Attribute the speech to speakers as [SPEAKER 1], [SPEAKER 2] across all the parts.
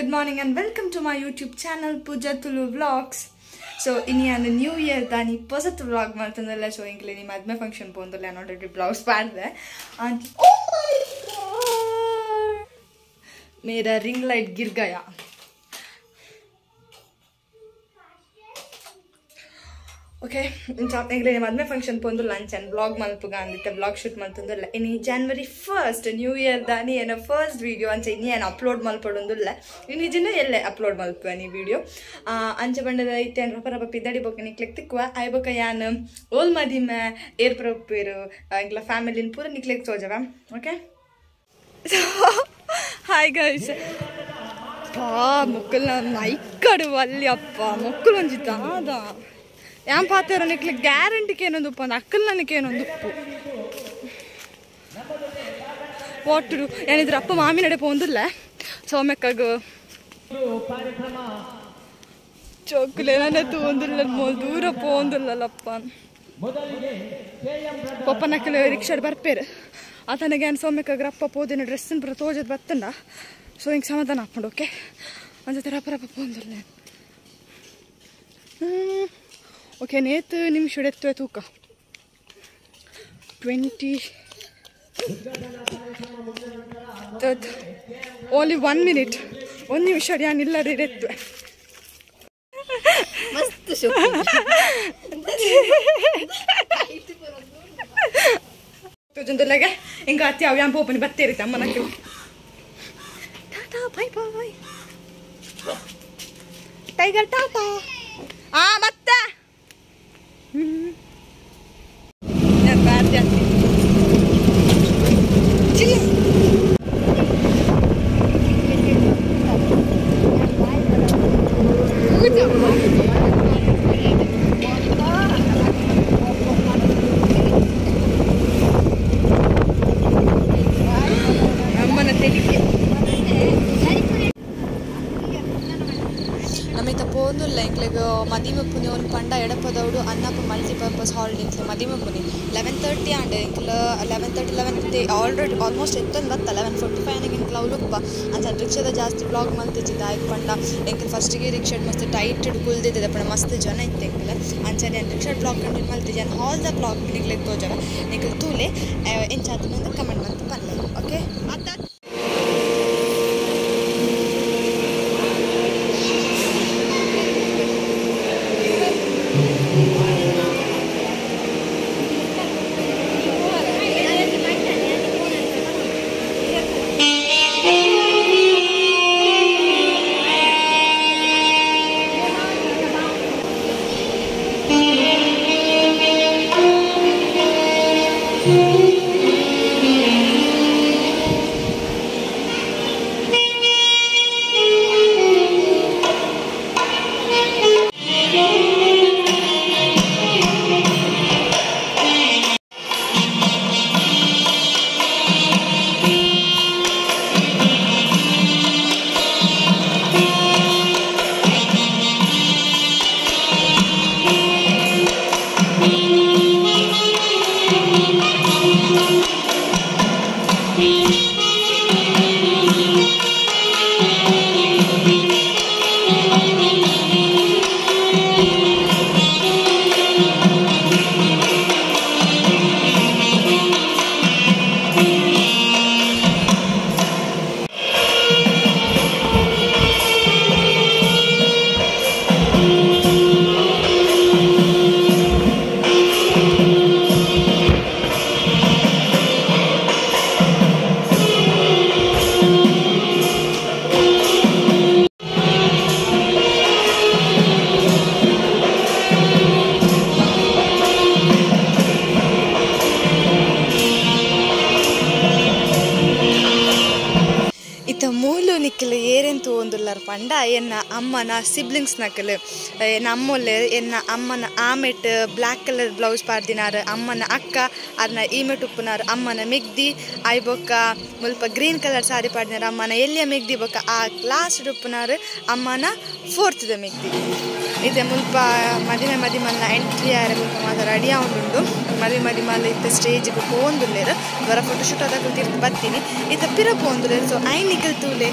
[SPEAKER 1] Good morning and welcome to my YouTube channel Pooja Tulu Vlogs. So ini and new year dani posat vlog maltundalla. So inkle ni madme function pondalla already vlogs paadde. And oh my god, mera ring light gir gaya. Okay, ಇಂಗ್ಲೇ ಮದುವೆ function ಪೋಂದು lunch ಅಂಡ್ blog ಮಲ್ಪುಗ ಅಂದಿತ್ತೆ blog shoot ಮಲ್ತೊಂದುಲ್ಲ. ಇನಿ January 1 new year ದಾನಿ ಏನ first video ಅಂಚ ಇನಿ ಏನು upload ಮಲ್ಪಡೊಂದುಲ್ಲ. ಇನಿ ಜಿನ ಎಲ್ಲೆ upload ಮಲ್ಪುವ ನೀ ವಿಡಿಯೋ ಅಂಚ ಬಂಡದ ಇತ್ತೆ ರಪ ರಪ ಪಿದಡಿ ಬೊಕ್ಕ ನಿಕ್ಲೆಗ್ ತಿಕ್ಕುವ ಆಯ್ ಬೊಕ್ಕ ಯಾನ್ ಓಲ್ ಮದಿಮೆ ಏರ್ ಪ್ರೊಪ್ಪೇರು ಇಂಗ್ಲ ಫ್ಯಾಮಿಲಿನ ಪೂರ ನಿಕ್ಲೆಗ್ ತೋಜವ. Okay, hi guys. ಪಾ ಮೊಕ್ಕಲ್ ನೈಕಡು ಅಲ್ಲಿ ಅಪ್ಪ ಮೊಕ್ಕಲು ಒಂಜಿ ದಾದ ಯಾನ್ ಪಾತೆರ ನಿಕ್ಲೆ ಗ್ಯಾರಂಟಿ ಏನೊಂದು ಉಪ್ಪು ಅಂದ್ ಅಕ್ಕಲ್ ನನಗೆ ಏನೊಂದು ಉಪ್ಪು ವಾಟು ಏನಿದ್ರ ಅಪ್ಪ ಮಾಮಿ ನಡೆ ಪೋಂದಿಲ್ಲ ಸೋಮೆಕ್ಕಾಗ ಚೋಕುಲೆ ನನ್ನ ತೋಂದಿಲ್ಲ ಮೋಲ್ ದೂರ ಪೋಂದಿಲ್ಲಪ್ಪ. ಪಪ್ಪನಕ್ಕಲೆ ರಿಕ್ಷಾಡ್ ಬರ್ಪೇರು ಆತನಿಗೆ ಏನು ಸೋಮೆಕ್ಕಾಗ್ರ ಅಪ್ಪ ಪೋದಿನ ಡ್ರೆಸ್ಸಿನ ಪೂರ ತೋಜದ್ ಬತ್ತಂಡ. ಸೊ ಹಿಂಗೆ ಸಮಾಧಾನ ಹಾಕೊಂಡು ಓಕೆ ಅಂಜತೆ ರಪ್ಪ ರಪ್ಪ ಪೋಂದಿಲ್ಲ. ಓಕೆ, ನೇತು ನಿಮಿಷ ಎತ್ತುವೆ ತೂಕ 20 ಓನ್ಲಿ 1 ಮಿನಿಟ್ ಒಂದು ನಿಮಿಷ ಯಾನಿಲ್ಲ ಎತ್ತುವೆ.
[SPEAKER 2] ಮಸ್ತ್
[SPEAKER 1] ತೋಜೊಂದುಲ್ಲಾಗೆ ಹಿಂಗ ಅತ್ತಿ ಅವು ಯಾನ್ ಪೋಪನಿ ಬತ್ತೇರಿತ ಅಮ್ಮನಕ್ಕೆ. Tata bye bye tiger tata. ಆ ಮತ್ತೆ ಅಮ್ಮನ ತೆಲಿಕೆ
[SPEAKER 2] ನಮಿತ ಪೋಂದುಲ್ಲ ಎಂಕ್ಲೆಗ್ ಮದಿಮೆ ಪುನಿ ಒಂದು ಪಂಡ ಎಡಪದೌಡು ಅನ್ನಪ್ಪ ಮಲ್ಟಿಪರ್ಪಸ್ ಹಾಲ್ ಎಂಕ್ಲೆ ಮದಿಮೆ ಪುನಿ 11:30 ಆಂಡ್ ಎಂಕ್ಲ 11:30 11 ಆಲ್ರೆಡಿ ಆಲ್ಮೋಸ್ಟ್ ಎತ್ತೊಂದು ಬತ್ತ 11:45 ಎಂಕ್ಲ ಅವ್ಲುಪ್ಪ ಅಂಚ ರಿಕ್ಷಾದ ಜಾಸ್ತಿ ಬ್ಲಾಗ್ ಮಲ್ತಿದ್ದ ಆಯ್ತು ಪಂಡ ಎಂಕ್ಲೆ ಫಸ್ಟಿಗೆ ರಿಕ್ಷಾಡ್ ಮಸ್ತ್ ಟೈಟ್ ಕುಲ್ದಿದ್ದೆ ಪಂಡ ಮಸ್ತ್ ಜನ ಇತ್ತು ಎಂಕ್ಲೆ ಅಂಚನೆ ರಿಕ್ಷಾಡ್ ಬ್ಲಾಗ್ ಕಂಟಿನ್ಯೂ ಮಲ್ತಿದ್ದೆ ಹಾಲ್ the blog ನಿಕ್ಲೆಗ್ ತೋಜವ ನಿಕ್ಲೆ ತೂಲೆ ಎಂಚಾತ ಕಮೆಂಟ್ ಮಲ್ತು ಪನ್ಲೆ. ಓಕೆ ಅತ್ತ ಇತ್ತ ಮೂಲು ನಿಕ್ಕಲು ಏರೆಂತು ಒಂದುಲ್ಲರ್ ಪಂಡ ಎನ್ನ ಅಮ್ಮನ ಸಿಬ್ಲಿಂಗ್ಸ್ ನಕಲು ಎನ್ನ ಅಮ್ಮೊಲ್ಲೆ ಎನ್ನ ಅಮ್ಮನ ಆಮೆಟ್ ಬ್ಲ್ಯಾಕ್ ಕಲರ್ ಬ್ಲೌಸ್ ಪಾಡ್ದಿನಾರು ಅಮ್ಮನ ಅಕ್ಕ ಅರ್ನ ಈಮೆಟ್ ಉಪ್ಪುನಾರು ಅಮ್ಮನ ಮೆಗ್ದಿ I ಬೊಕ್ಕ ಮುಲ್ಪ ಗ್ರೀನ್ ಕಲರ್ ಸಾರಿ ಪಾಡ್ದಿನಾರು ಅಮ್ಮನ ಎಲ್ಲಿಯ ಮೆಗ್ದಿ ಬೊಕ್ಕ ಆ ಲಾಸ್ಟ್ ಉಪ್ಪುನಾರು ಅಮ್ಮನ ಫೋರ್ತ್ದ ಮೆಗ್ದಿ. ಇತ್ತೆ ಮುಲ್ಪ ಮದಿಮೆ ಮದಿಮಲ್ನ ಎಂಟ್ರಿ ಆರೆ ಮುಲ್ಪ ಮಾತ ರೆಡಿ ಆವೊಂದುಂಡು. ಮದುವೆ ಮದಿಮಲ್ ಇತ್ತ ಸ್ಟೇಜ್ಗೆ ಪೋಂದುಲ್ಲೆರ್ ಬರ ಫೋಟೋ ಶೂಟ್ ಆದಾಗ ತೀರ್ಥ ಬತ್ತೀನಿ ಇತ್ತ ಪಿರ ಪೋಂದುಲ್ಲೆರ್. ಸೊ I ನಿಕಲ್ ತೂಲೆ.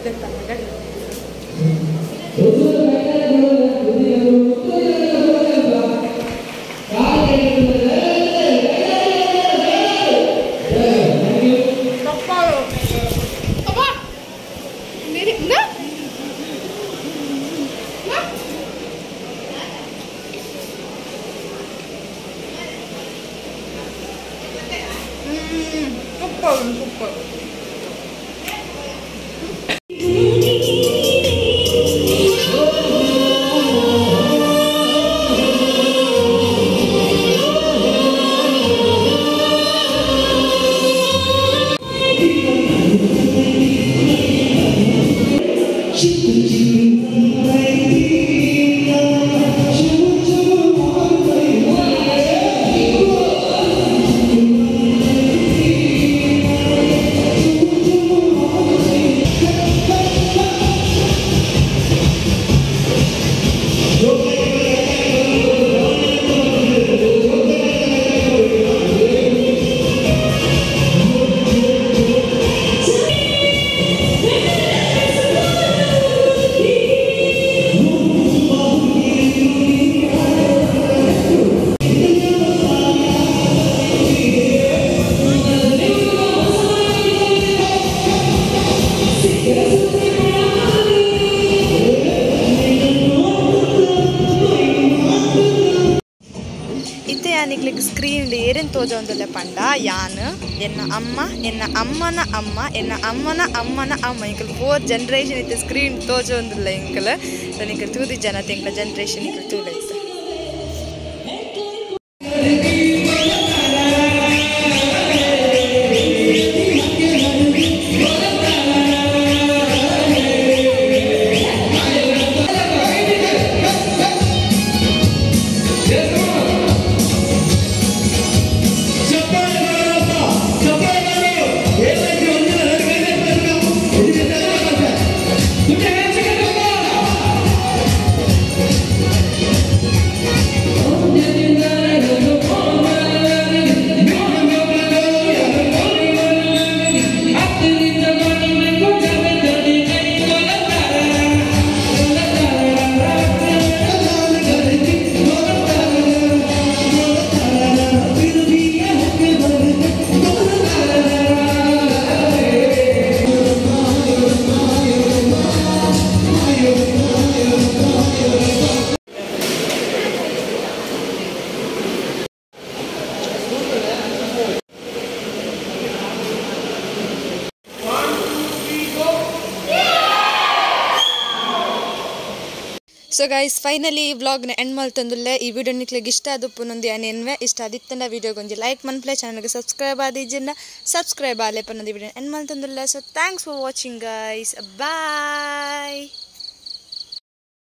[SPEAKER 1] Super super. Screen ಏರೇನು ತೋಜೊಂದುಲ್ಲೆ ಪಂಡ ಯಾನ್ ಎನ್ನ ಅಮ್ಮ ಎನ್ನ ಅಮ್ಮನ ಅಮ್ಮ ಎನ್ನ ಅಮ್ಮನ ಅಮ್ಮನ ಅಮ್ಮ ಇಂಕಲ್ 4 ಜನರೇಷನ್ ಇತ್ತು ಸ್ಕ್ರೀನ್ ತೋಜೊಂದುಲ್ಲ ಇಂಕಲ್. ಸೊ ನಿಕಲ್ ತೂದಿ ಜನ ತಿಂಗಳ ಜನರೇಷನ್ ಇಂಕಲ್ ತೂಲ ಇತ್ತು. ಸೊ ಗೈಸ್ ಫೈನಲಿ ಈ ವ್ಲಾಗ್ನ ಎಂಡ್ ಮಲ್ತೊಂದುಲ್ಲೆ. ಈ ವಿಡಿಯೋ ನಿಕ್ಲೆಗ್ ಇಷ್ಟ ಆದುಪ್ಪುನೊಂದು ಯಾನ್ ಇಷ್ಟ ಆದಿತ್ತಂಡ ವಿಡಿಯೋಗೊಂಜಿ ಲೈಕ್ ಮನ್ಪ್ಲೆ, ಚಾನಲ್ಗೆ ಸಬ್ಸ್ಕ್ರೈಬ್ ಆದಿಜ್ಜಿಂಡ ಸಬ್ಸ್ಕ್ರೈಬ್ ಆಲೆ ಪನ್ನೊಂದು ವಿಡಿಯೋ ಎಂಡ್ ಮಲ್ತೊಂದುಲ್ಲೆ. So thanks for watching guys, bye.